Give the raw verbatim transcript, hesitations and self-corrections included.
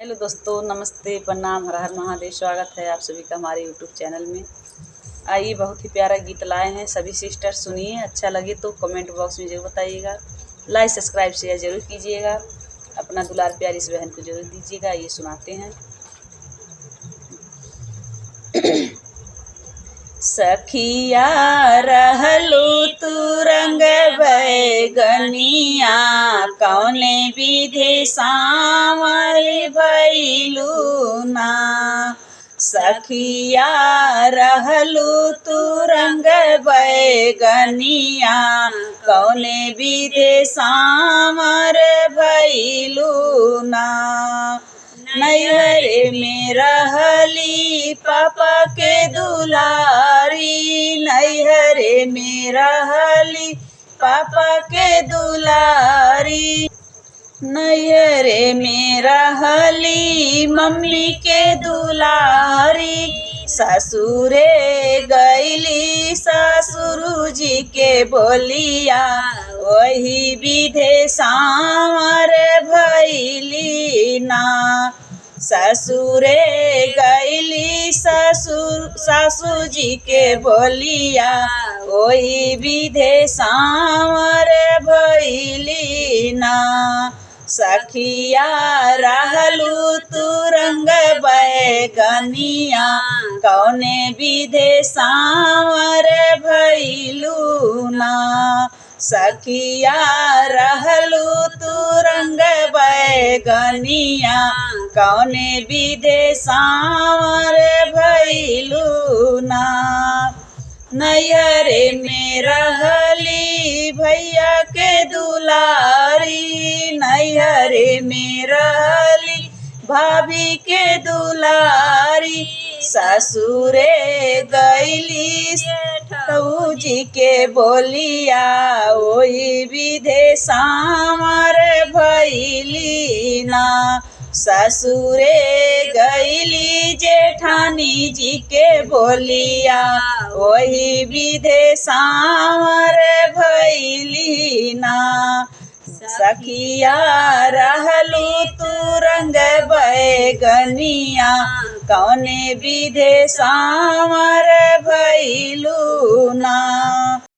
हेलो दोस्तों, नमस्ते, प्रणाम, हर हर महादेव। स्वागत है आप सभी का हमारे YouTube चैनल में। आइए, बहुत ही प्यारा गीत लाए हैं, सभी सिस्टर सुनिए। अच्छा लगे तो कमेंट बॉक्स में जरूर बताइएगा, लाइक, सब्सक्राइब, शेयर जरूर कीजिएगा, अपना दुलार प्यार इस बहन को जरूर दीजिएगा। ये सुनाते हैं। सखिया रहलू तू रंग बैगनिया, कौने विधि सांवर भइलू ना। सखिया रहलू तू रंग बैगनिया, कौने विधि सांवर भइलू ना। नैहरे में रहली पापा के दुलारी, नैहरे में रहली पापा के दुलारी। नैहरे में रहली मम्मी के दुलारी, ससुरे गइली ससुर जी के बोलिया, वही विधे सांवर भइली ना। ससुरे गइली ससुर, सासू जी के बोलिया, ओही विधे सांवर भइली ना। सखिया रहलू तू रंग बैगनिया, कौने विधे सांवर भइलू ना। सखिया रहलू तू रंग बैगनिया, कौने विधे सांवर भइलू ना। नैहरे में रहली भैया के दुलारी, नैहरे में रहली भाभी के दुलारी, ससुरे गइली जेठऊ जी के बोलिया, ओही विधे सांवर भइली ना। ससुरे गइली जेठानी जी के बोलिया, ओही विधे सांवर भइली ना। सखिया रहलू तू रंग बैगनिया, कौने विधे सांवर भइलू ना।